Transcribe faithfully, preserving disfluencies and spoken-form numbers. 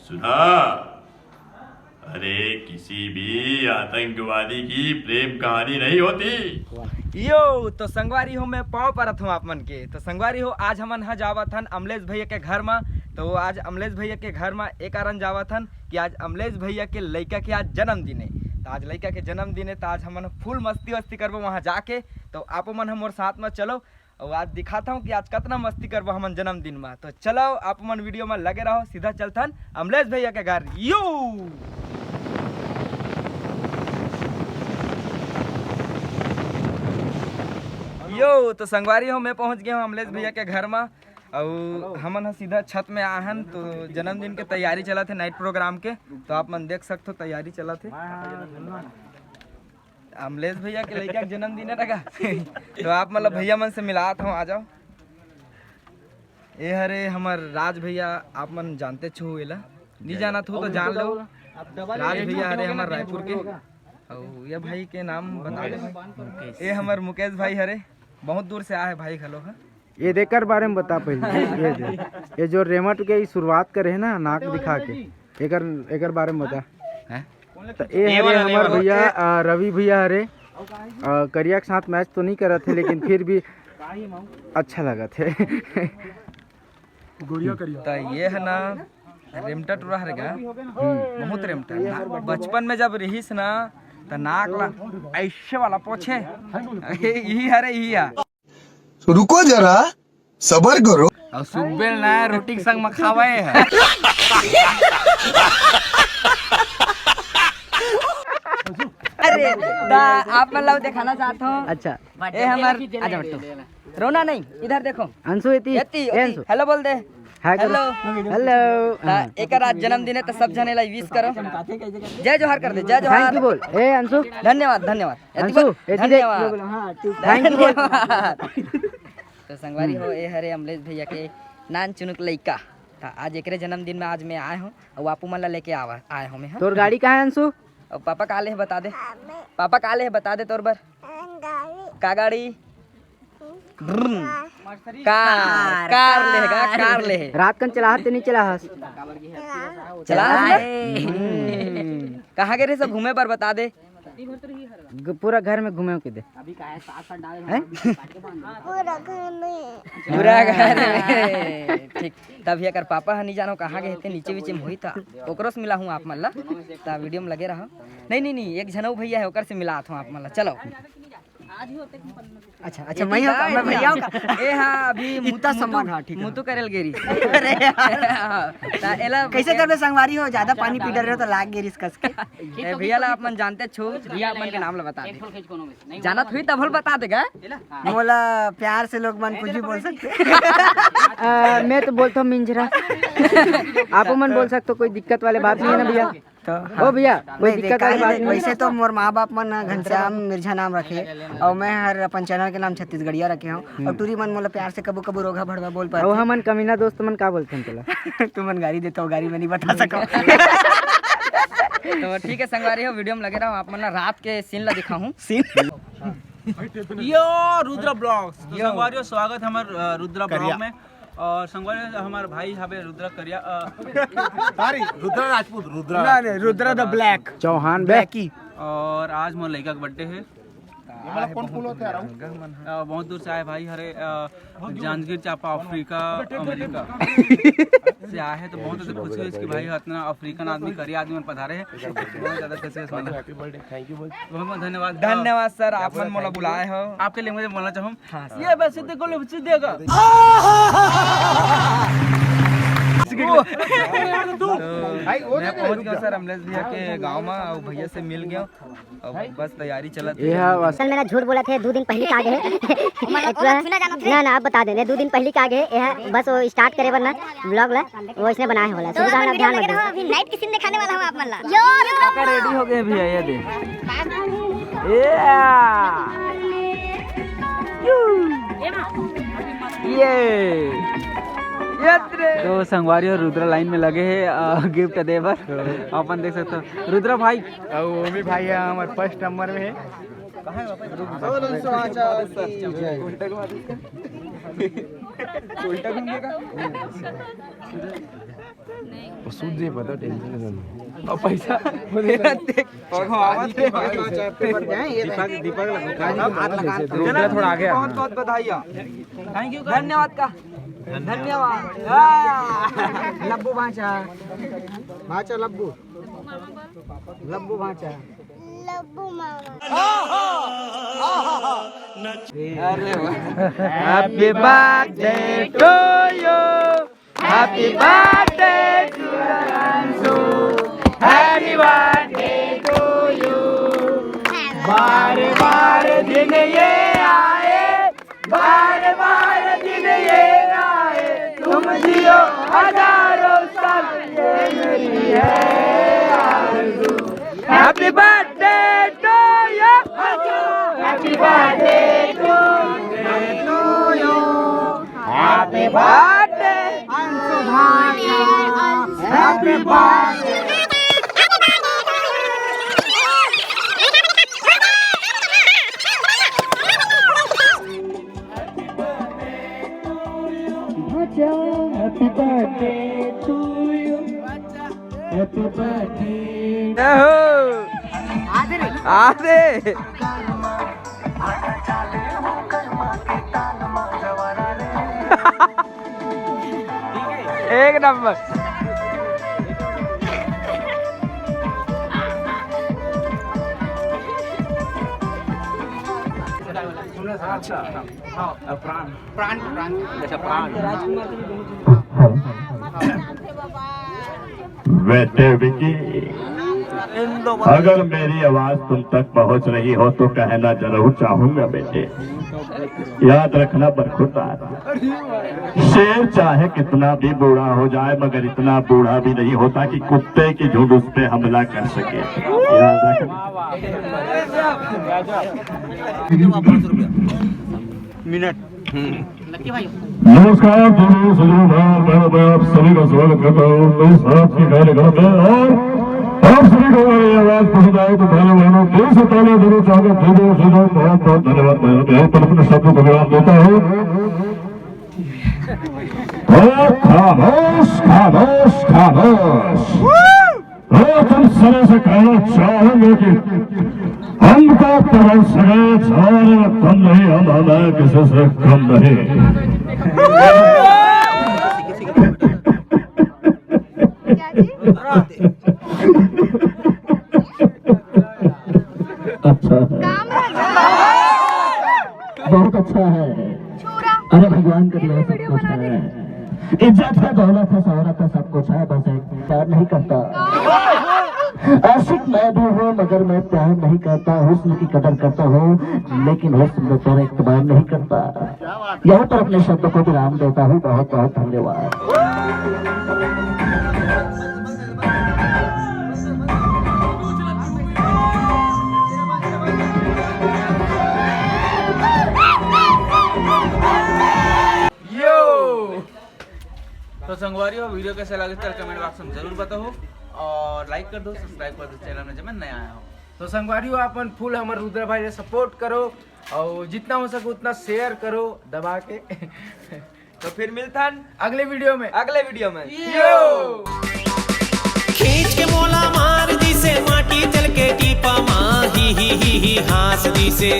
सुधा, अरे, किसी भी आतंकवादी की प्रेम कहानी नहीं होती। यो, तो संगवारी हो, मैं पाँव परत हूँ आप मन के। तो संगवारी हो, आज हमन ह जावत हन अमलेश भैया के घर मा। तो आज अमलेश भैया के घर मा ए कारण जावत हन कि आज अमलेश भैया के लइका के आज जन्मदिन हे। तो आज लइका के जन्मदिन हे, तो आज हमन फुल मस्ती वस्ती करबो वहाँ जाके। तो आपो मन ह मोर साथ मा चलो, अउ आज दिखाता हूँ कि आज कतना मस्ती करबो हमन जन्मदिन मा। तो चलो, आप मन वीडियो मा लगे रहो, सीधा चलथन अमलेश भैया के घर। यो, यो, तो संगवारी हो, मैं पहुँच गया हूँ अमलेश भैया के घर मा। अउ हमन ह सीधा छत में आहन, तो जन्मदिन के तैयारी चलत हे, नाइट प्रोग्राम के। तो आप मन देख सकथो, तैयारी चलत हे। अमलेश भैया के लइका के जन्मदिन हे ना का? तो आप मतलब भैया मन से मिलात हूँ, आ जाओ। ए हरे हमर राज भैया, आप मन जानते छो एला, नहीं जानत हो तो जान लो। राज भैया हरे हमर रायपुर के। अउ ये भाई के नाम बता दे भाई। ए हमर मुकेश भाई हरे, बहुत दूर से आए भाई घलो ह। ये देकर बारे में बता पहले। ये दे, ये जो रेमट के ई शुरुआत करे है ना, नाक दिखा के, एकर एकर बारे में बता। हैं? तो ए ये हरे वाला हमर रेमट। भैया, अ, रवि भैया हरे, अ, करिया के साथ मैच तो नहीं करत है, लेकिन फिर भी अच्छा लगत है। गोरिया करिया। तो ये है ना, रेमटा टूरा हरे गा। हम्म। बहुत रेमटा ना। बचपन में जब रहिस ना, तो नाक ला ऐसे वाला पोछे। यही हरे, यही है। रुको जरा, सबर करो। अउ सुबेल ना रोटी के संग म खावे है। अरे, ता आप मन ला दिखाना चाहत हूँ। अच्छा। ए हमर, आ जा बेटू। रोना नहीं, इधर देखो। अंशु, एती, एती, ए एती। अंशु। हेलो बोल दे। हाय करो। हेलो। हेलो। ता हाँ। एकर आज जन्मदिन है, तो सब जने ला विश करो। जय जोहार कर दे, जय जोहार। Thank you बोल। ए अंशु। धन्यवाद, धन्यवाद। एती अंशु, बोल, एती देख। धन्यवाद। Thank you बोल। धन्यवाद। तो संगवारी हो, ए हरे अमलेश भैया के नान चुनुक लइका। ता आज एकरे जन्मदिन में आज मैं आए हूँ, अउ आपू मन ला लेके आवा, आए हूँ मैं, हाँ। तोर गाड़ी कहाँ है अंशु? अब पापा कहाँ ले है बता दे। पापा कहाँ ले है बता दे तोर बर। गाड़ी। का गाड़ी? ब्रुम। कार, कार ले है गा, कार ले है। रात कन चलाहत ते नहीं चलाहस? चलाहस ना? हम्म। कहाँ गए रहे सब घूमे बर बता दे। ग-, पूरा घर में घूमे के दे। हैं? पूरा घर में। पूरा घर में। ठीक। तभी अगर पापा ह नहीं जानो कहाँ गए थे, नीचे बीचे में हुई था, ओकरो से मिला हूँ आप मन ला। ता वीडियो में लगे रहो। नहीं, नहीं, नहीं, एक झनऊ भैया है, ओकर से मिलात हूँ आप मन ला। चलो। अच्छा, अच्छा, मैं हूँ का? मैं भैया हूँ का? ए हाँ, अभी इतना मुतु, सम्मान, हाँ, ठीक है। मुतु करेल गेरी। अरे यार। ता एला कैसे करबे संगवारी हो, ज्यादा पानी पी डर रहे हो तो लाग गेरी इसका। ए, भैया ला आप मन जानते छो, भैया आप मन के नाम ला बता दे। जानत हुई तब होल बता देगा। मोला प्यार से लोग मन कुछ भी बोल सकते। आ, मैं तो बोलता हूँ मिंजरा। आप मन बोल सकते हो, कोई दिक्कत वाले बात नहीं है ना भैया? तो ओ भैया, कोई नहीं, दिक्कत वाली बात नहीं। वैसे तो मोर माँ बाप मन घनश्याम मिर्झा नाम रखे, और मैं हर अपन चैनल के नाम छत्तीसगढ़िया रखे हूँ, और टूरी मन मोला प्यार से कबू कबू रोघा भड़वा बोल पाते। और हमन कमीना दोस्त मन का बोलते हैं तेला? तुमन गारी देता हो, गारी मैं नहीं बता सका। तो ठीक है संगवारी हो, वीडियो में लगे रहो, आप मन ला रात के सीन ला दिखाऊं। सीन? यो रुद्रा ब्लॉग्स। तो यो। संगवारी हो, स्वागत है हमार, अ, रुद्रा ब्लॉग में। और संगवारी हो, हमार भाई हवे रुद्रा करिया, अ, सॉरी, रुद्रा राजपूत, रुद्रा। ना, नहीं, रुद्रा the black। चौहान बे। ब्लैकी। और आज मोर लइका के बर्थडे है। ये वाला कौन फूल होते हैं, राहुल? अ, बहुत दूर से आए भाई हरे, अ, जांजगीर चांपा, अफ्रीका, अमेरिका से आए हैं, तो बहुत ज्यादा खुशी है इसकी भाई, इतना अफ्रीकन आदमी, करिया आदमी पधारे हैं, बहुत ज्यादा खुशी है इसमें। Happy birthday, thank you बोल। बहुत बहुत धन्यवाद। धन्यवाद सर, आप मन मोला बुलाए हो। आपके लिए मुझे बोलना चाहूँ, हाँ सर। ये बस सीधे को ले, सीधे का। तो मैं पहुंच गया सर अमलेश भैया के गांव में, और भैया से मिल गया। अब बस तैयारी चलत हे। ये हा बस। असल में ना झूठ बोलत हे, दू दिन पहिली का आगे हे। मतलब, पूरा ओला छूना जानत हे? ना, ना, अब बता दे, दू दिन पहिली का आगे हे, ये हा बस वो start करे बर ना vlog ला, वो इसने बनाए होला। तो सुविधा अपन ना video ध्यान में लगे रहो, अभी night के scene दिखाने वाला हूँ आप मन ला। यो, यो। काका ready हो गए भैया, ये दे। ये। ये। ये तेरे। तो संगवारी और रुद्रा line में लगे हे, अ, gift दे बर। अपन देख सकते हो, रुद्रा भाई, अउ ओमी भाई ह हमर first number में हे। कहाँ है वापस? उल्टा घूम देगा। वो सूझ जाए, पता, टेंशन नहीं। और पैसा मेरा देख। दीपक, दीपक लगा। थोड़ा आगे। बहुत बहुत बधाई। थैंक यू, धन्यवाद का। धन्यवाद। हाँ। लब्बू भांचा। भांचा लब्बू। लब्बू भांचा। लब्बू मामा। अरे वाह। Happy birthday to you. Happy birthday to Ansu. Happy birthday to you. बार बार दिन ये आए, बार बार दिन ये आए, तुम जियो हजारों साल, ये मेरी है आरज़ू। Happy birthday to you. Happy birthday to you. Happy birthday. Happy birthday. Happy birthday to you. Happy birthday. आधे। एक नंबर। अच्छा, हाँ, प्राण। प्राण, प्राण। अच्छा, प्राण। बेटे विकी, अगर मेरी आवाज तुम तक पहुंच रही हो तो कहना जरूर चाहूंगा बेटे। याद रखना बरखुरदार, शेर चाहे कितना भी बूढ़ा हो जाए मगर इतना बूढ़ा भी नहीं होता कि कुत्ते की झुंड उस पे हमला कर सके। याद रखना। मिनट। नमस्कार दोस्तों, सज्जनों, भाइयों, बहनों, मैं आप सभी का स्वागत करता हूँ इस रात के कार्यक्रम में। और आप सभी को अगर ये आवाज पसंद आए तो भाइयों बहनों, दिल से तालियां जरूर चाहूंगा। जय जय श्री राम। बहुत बहुत धन्यवाद भाइयों। मैं यहीं पर अपने शब्दों को विराम देता हूँ। और खामोश, खामोश, खामोश। मैं तुम सभी से कहना चाहूंगा कि हम तो पवन सगळे चारों में दम नहीं, हम हमें किसी से कम नहीं। अच्छा है, बहुत अच्छा है। अरे भगवान का दिया सब कुछ है। इज्जत है, दौलत है, शोहरत है, सब कुछ है, बस एक प्यार नहीं करता। आशिक मैं भी हूँ मगर मैं प्यार नहीं करता, हुस्न की कदर करता हूँ लेकिन हुस्न में तेरा इतबार नहीं करता। यहाँ पर अपने शब्द को विराम देता हूँ। बहुत बहुत धन्यवाद। यो। तो संगवारी हो, वीडियो कैसे लगे तेला कमेंट बॉक्स में जरूर बताओ और लाइक कर दो, सब्सक्राइब कर दो चैनल में जब मैं नया आया हूँ। तो संगवारी हो, अपन फुल हमर रुद्रा भाई ने सपोर्ट करो और जितना हो सके उतना शेयर करो दबा के। तो फिर मिलथन अगले वीडियो में। अगले वीडियो में। यो। खींच के मोला मार दिसे माटी चल के टीपा मा ही ही ही ही हाँस दिसे।